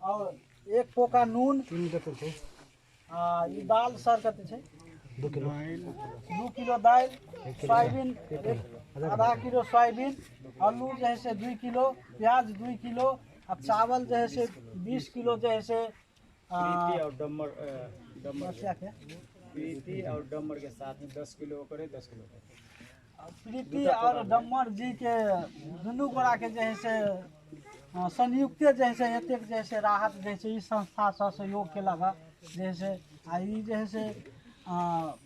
और 1 पोका नून। ई दाल सर कते छै? 2 किलो। 2 किलो दालि, सोयाबीन आधा किलो सोयाबीन, आलू जे है से 2 किलो, प्याज 2 किलो आ चावल जे है से 20 किलो जे है से। प्रीति और डमर प्रीति और डमर के साथ में 10 किलो करे 10 किलो। प्रीति और डमर जी के दुनू गोरा के जे है से संयुक्त जे है से एतेक जे है से राहत जे है से ई संस्था से सहयोग केलक जे है से। आ ई जे है से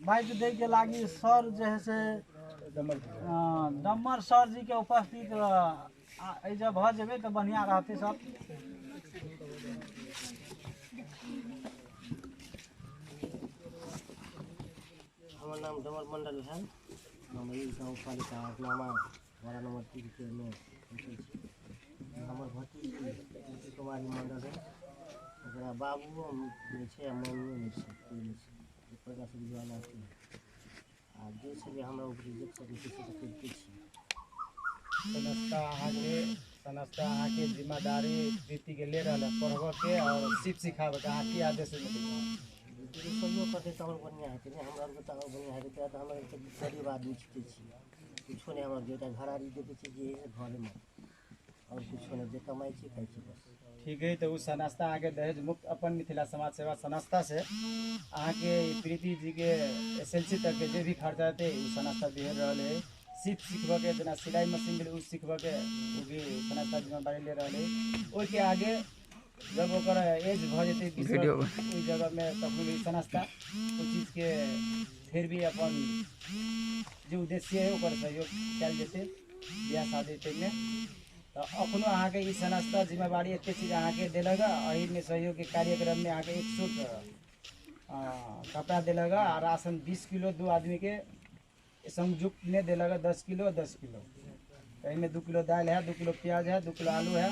बाइट दै के लागी सर जे है से डमर सर जी के उपस्थित एहि भऽ जेबै तऽ बढ़िआँ रहतै सब। हमर नाम डमर मंडल भेल। हम एहि गाँवपालिका नामा वार्ड नंबर 3 के में बैठल छी। हमर भतीजी प्रीति कुमारी मंडल है। ओकरा बाबुओ नहि छै आ मम्मियो नहि छै, कोइ नहि छै। ओकरा सब जुआना छै आ जे छलै हमरा ऊपर देख सकै छी से तऽ करिते छी। संस्था अहाँके जिम्मेदारी प्रीतिके ले रहल है पढ़बऽके और सिर्फ सिखाबऽके, अहाँ की आदेश देबै? सहयोग करतै तऽ आओर बढ़िआँ हेतै ने, हमरा आरके तऽ आओर बढ़िआँ हेतै। किएक तऽ हमरा आरके गरीब आदमी छिकै छी, किछो नहि। हमरा एकटा घरारी देखै छियै जे हइ से घरेमे, आओर किछो नहि, जे कमाइ छी खाइ छी बस। ठीक है, तऽ ओ संस्था अहाँके दहेज मुक्त अपन मिथिला समाज सेवा संस्था से अहाँके प्रीति जी के SLC तक के जे भी खर्चा हेतै ओ संस्था बिहेर रहल है। सिर्फ सिखबऽके जेना सिलाइ मशीन भेलै ओ सिखबऽके ओ भी संस्था जिम्मेदारी ले रहल है। ओहिके आगे जब ओकर एज भऽ जेतै 20 ओहि जगहमे तखन भी संस्था ओहि चीजके फिर भी अपन जे उद्देश्य है ओकर सहयोग कयल जेतै बियाह शादी टाइममे। तऽ अखनो अहाँके ई संस्था जिम्मेवारी एतेक चीज अहाँके देलक, एहिमे सहयोगके कार्यक्रममे अहाँके 1 सूट कपड़ा देलक आ राशन 20 किलो 2 आदमीके संयुक्त में देलक 10 किलो 10 किलो। तो एहिमे 2 किलो दालि है, 2 किलो प्याज है, 2 किलो आलू है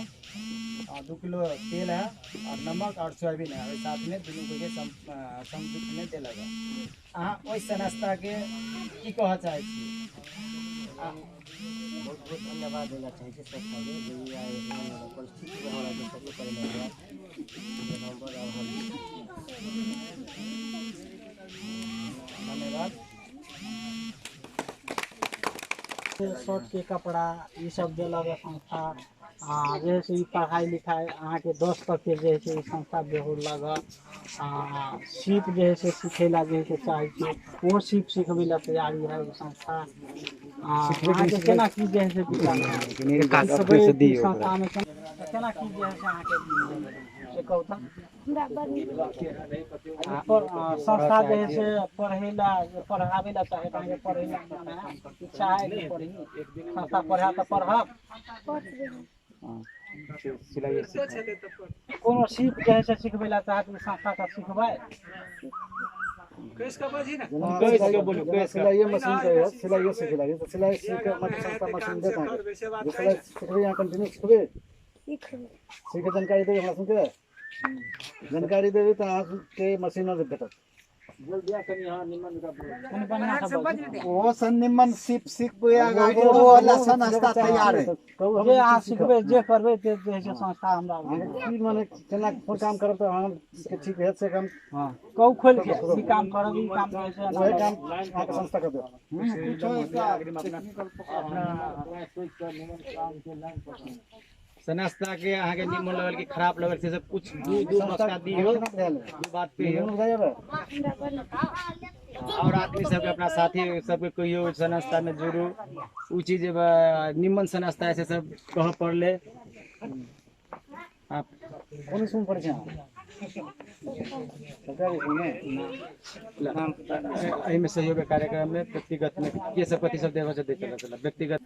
और 2 किलो तेल है और नमक और सोयाबीन है। ओहि साथमे दुनू के संयुक्त में देलक। अहाँ ओहि संस्थाके की कहऽ चाहै छी? बहुत बहुत धन्यवाद देना चाहै छी संस्थाके जे ई आइ एहन परिस्थितिमे हमरा जे सहयोग करै लए हम बड़ आभारी छी। धन्यवाद। शर्ट के कपड़ा ई सब देलक संस्था। आ जे है से ई पढ़ाइ लिखाइ अहाँके 10 तक के जे है से ई संस्था बेहुरलक। आ सीप जे है से सिखै ला जे है से चाहै छियै ओहो सीप सिखबै ला तैयारी है ई संस्था। अहाँके केना की जे है से विचार संस्थामे केना की जे है से अहाँके से कहू तऽ? संस्था जे है से पढ़ै ला पढ़ाबै ला चाहे अहाँके पढ़ै ला मन है, इच्छा है कि पढ़ी, संस्था पढ़ा तऽ पढ़ब। कोनो सीख जे है से सिखबै ला चाहत संस्था तऽ सिखबै। सिलाइए मशीन के है, सिलाइए सीखे लागी तऽ सिलाइ सीख के मतलब संस्था मशीन देत अहाँके। सिलाइ सिखबै अहाँ कंटिन्यू सिखबै, सीख के जानकारी देबै हमरा सुनके, जानकारी देबै तऽ अहाँके मशीन भेटत। ओहो सँ निमन सीप सिखबै वाला संस्था तैयार है। जे अहाँ सिखबै जे करबै ते जे है से संस्था हमरा की माने केना कोन काम करब तऽ अहाँके ठीक हेत से काम कहू खोलि के ई काम करब, ई काम जे है से वएह काम अहाँके संस्था कर देत। संस्था के अहाँके निमन लगल कि खराब लगल से सब कुछ दू मस्का दियौ, दू बात कहियौ और आदमी सबके अपना साथी सबके कहियौ संस्था में जुड़ू। उ चीज निमन संस्था है से सब कहऽ पड़लै। आप कोन स्कूल पढ़ै छी अहाँ? सरकारी स्कूलमे? एहिमे सहयोग कार्यक्रम में व्यक्तिगत में के सब कथी सब देबऽ से दैत चलऽ व्यक्तिगत।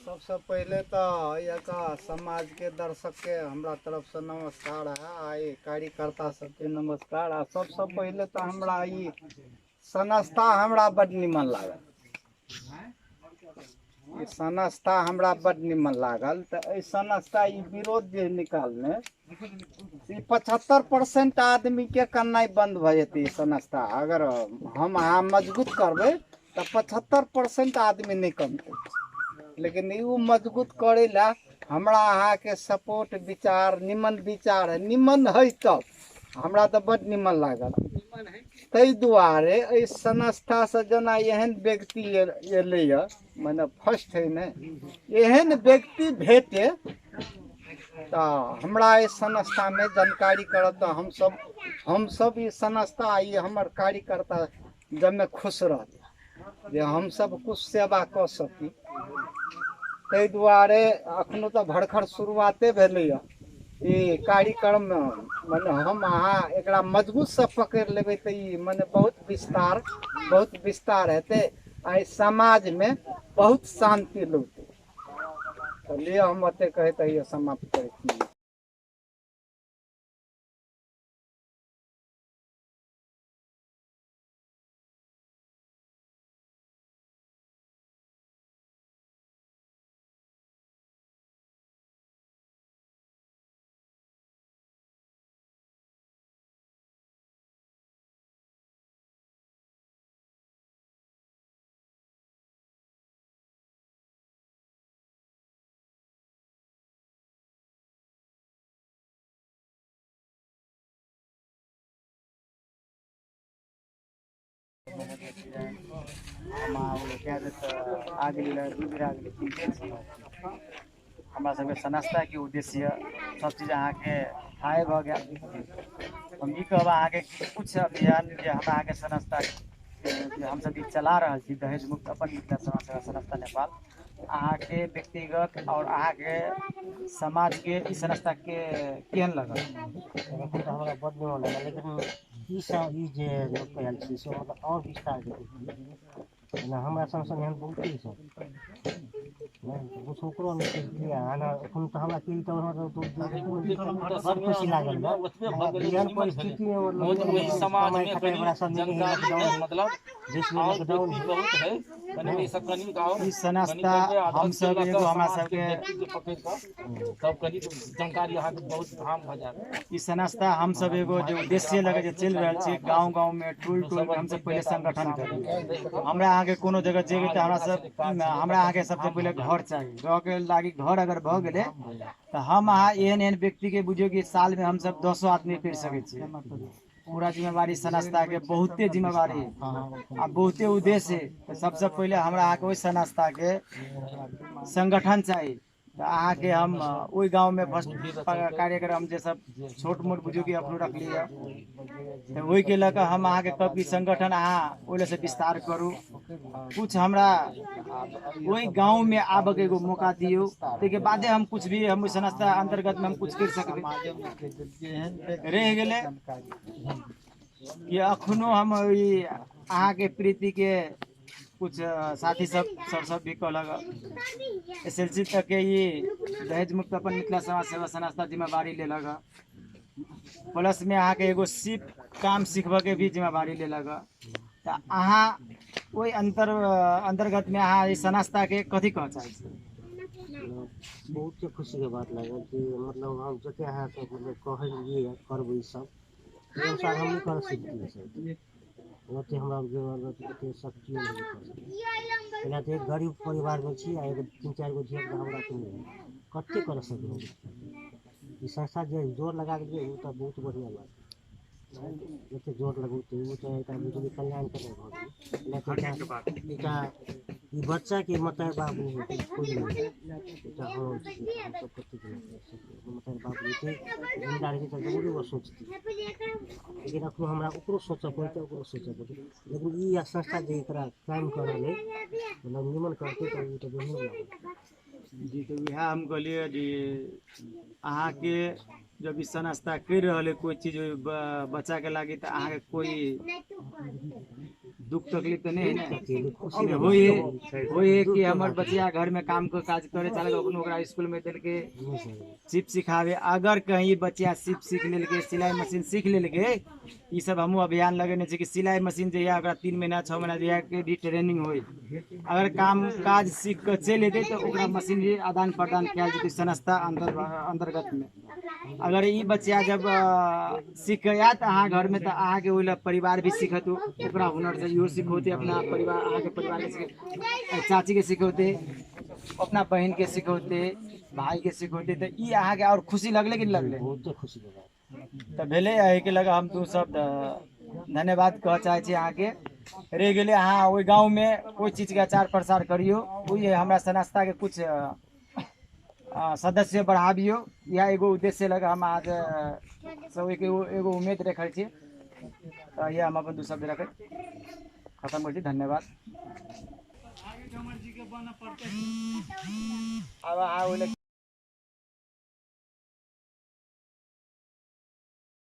सबसे पहले तो यहाँ समाज के दर्शक के हमरा तरफ से नमस्कार है, आ कार्यकर्ता सबके नमस्कार। आ सबसे पहले तो हमरा ई संस्था हमरा बड निमन लागल, ई संस्था हमरा बड निमन लागल। तो एहि संस्था ई विरोध जे निकालने ई 75% आदमी के कन्नाइ बंद भऽ जेतै। ई संस्था अगर हम अहाँ मजबूत करबै तऽ 75% आदमी नहि कमतै। लेकिन ई मजबूत करै ला हमरा अहाँके सपोर्ट विचार निमन विचार है, निमन है तब हमरा तऽ बड निमन लागल। ताहि दुआरे एहि संस्थासँ जेना एहन व्यक्ति एलैए, मने फर्स्ट है ने, एहन व्यक्ति भेटे तऽ हमरा एहि संस्थामे जानकारी करत तऽ हमसब ई संस्था ई हमर कार्यकर्ता जमे खुश रहत जे हमसब कुछ सेवा कऽ सकी। ताहि दुआरे अखनो तऽ भरखर शुरुआते भेलैए ई कार्यक्रम, मने हम अहाँ एकरा मजबूतसँ पकड़ि लेबै तऽ ई मने बहुत विस्तार हेतै आ एहि समाजमे बहुत शान्ति लौतै। तऽ लिअ हम एते कहैत समाप्त करै छी। हमरा सबके संस्थाके उद्देश्य सब चीज अहाँके हाई भऽ गेल। हम ई कहब अहाँके कुछ अभियान जे हमरा अहाँके संस्था जे हमसब ई चला रहल छी दहेज मुक्त अपन मिथिला समाज सेवा संस्था नेपाल, अहाँके व्यक्तिगत और अहाँके समाजके ई संस्थाके केहन लगल? एखन तऽ हमरा बड निमन लागल, लेकिन ई सब ई जे लोक आयल छी से मतलब और विस्तार जेना हमरा सन सन एहन बहुते सब कुछ ओकरो नहि एखन तऽ हमरा तऽ बड़ खुशी लागल एहन परिस्थितिमे मतलब लॉकडाउन ई संस्था हमसब एगो हमरा सबके ई संस्था हमसब एगो जे उद्देश्य लगे जे चलि रहल छी गाँव गाँवमे टोल टोलमे हमसब पहिले संगठन करी। हमरा अहाँके कोनो जगह जेबै तऽ हमरा अहाँके सबसँ पहिले घर चाही, रहके लागी घर अगर भऽ गेलै तऽ हम अहाँ एहन एहन व्यक्तिके बुझियौ कि सालमे हमसब 10 आदमी कर सकै छियै। पूरा जिम्मेवारी संस्थाके बहुते जिम्मेवारी आ बहुते उद्देश्य। तऽ सबसँ पहिले हमरा अहाँके ओहि संस्थाके संगठन चाही। तऽ अहाँके हम ओहि गाँवमे फर्स्ट कार्यक्रम जे सब छोट मोट बुझियौ कि अपनो रखलियै तऽ ओहिके लऽ कऽ हम अहाँके कहब कि संगठन अहाँ ओहि से विस्तार करू। कुछ हमरा ओहि गाँवमे आबऽके एगो मौका दियौ, ताहिके बादे हम कुछ भी हम ओहि संस्था अन्तर्गतमे हम कुछ करि सकबै। रहि गेलै कि अखनो हम अहाँके प्रीतिके कुछ साथी सब सर सब भी कहलक SLC तक के ई दहेज मुक्त अपन मिथिला समाज सेवा संस्था जिम्मेवारी लेलक, प्लस में अहाँके एगो सिप काम सिखबऽके भी जिम्मेवारी लेलक। तऽ अहाँ ओहि अन्तर्गतमे अहाँ ई संस्थाके कथी कहऽ चाहै छी? बहुत खुशीके बात लागल कि मतलब हम जते अहाँ सब मतलब कहलियै करबै सब अनुसार हम नहि कर सकतियै, ओते हमरा ओते शक्ति नहि कर सकतियै। पहिला तऽ एक गरीब परिवारमे छी आ एगो 3-4 गो धियापुता हमरा नहि कते कर सकबै। ई संस्था जे जोर लगा देलियै ओ तऽ बहुत बढ़िआँ बात, जते जोर लगौतै ओ तऽ एकटा बुझलियै कल्याण केनाइ भऽ गेलै। एकटा ई बच्चाके माता बाप नहि होतै कोइ नहि, एकटा हम छी हमसब कतेक माता बाप रहितै जिन्दा रहितै तऽ जरूर ओ सोचतै, लेकिन अखनो हमरा ओकरो सोचऽ पड़तै ओकरो सोचऽ पड़तै। लेकिन ई संस्था जे एकरा कायम कऽ रहल है मतलब निमन करतै तऽ ओ तऽ बढ़िआँ लागल। जी तऽ उएह हम कहलियै जे अहाँके जब ई संस्था करि रहल है कोइ चीज बच्चाके लागी तऽ अहाँके कोइ दुख तकलीफ तऽ नहि है ने? होइ है कि हमर बच्चा घरमे काम के काज करे चाहलक, अपनो ओकरा स्कूलमे देलकै सिप सिखावे, अगर कहीं बच्चा सिप सीख लेलकै सिलाई मशीन सीख लेलकै, ई सब हमहूँ अभियान लगेने छी कि सिलाई मशीन जे यऽ ओकरा 3 महीना 6 महीना जे के भी ट्रेनिंग होइ, अगर काम काज सीख कऽ चलि एतै तऽ ओकरा मशीन भी आदान प्रदान कयल जेतै संस्था अन्तर्गतमे। अगर ई बच्चा जब सीख कऽ आयत अहाँ घरमे तऽ अहाँके ओहि लए परिवार भी सीखत, ओकरा हुनरसँ इहो सिखौतै अपना परिवार अहाँके परिवारके सिखौतै, चाचीके सिखौतै। अपना बहिनके सिखौते, भाइके सिखौते, तऽ ई अहाँके आओर खुशी लगलै कि नहि लगलै? बहुत खुशी के बात। तऽ भेलै। एहिके लऽ कऽ हम दू शब्द धन्यवाद कहऽ चाहै छी अहाँके। रहि गेलै अहाँ ओहि गाँवमे कोइ चीजके आचार प्रसार करियौ, ओहि हमरा संस्थाके कुछ सदस्य बढ़ाबियौ, इएह एगो उद्देश्य लऽ कऽ हम आज सब एक एगो उम्मीद रखै छी। तऽ इएह हम अपन दू शब्द रखै खतम करै छी। धन्यवाद। आब अहाँ ओहि लए।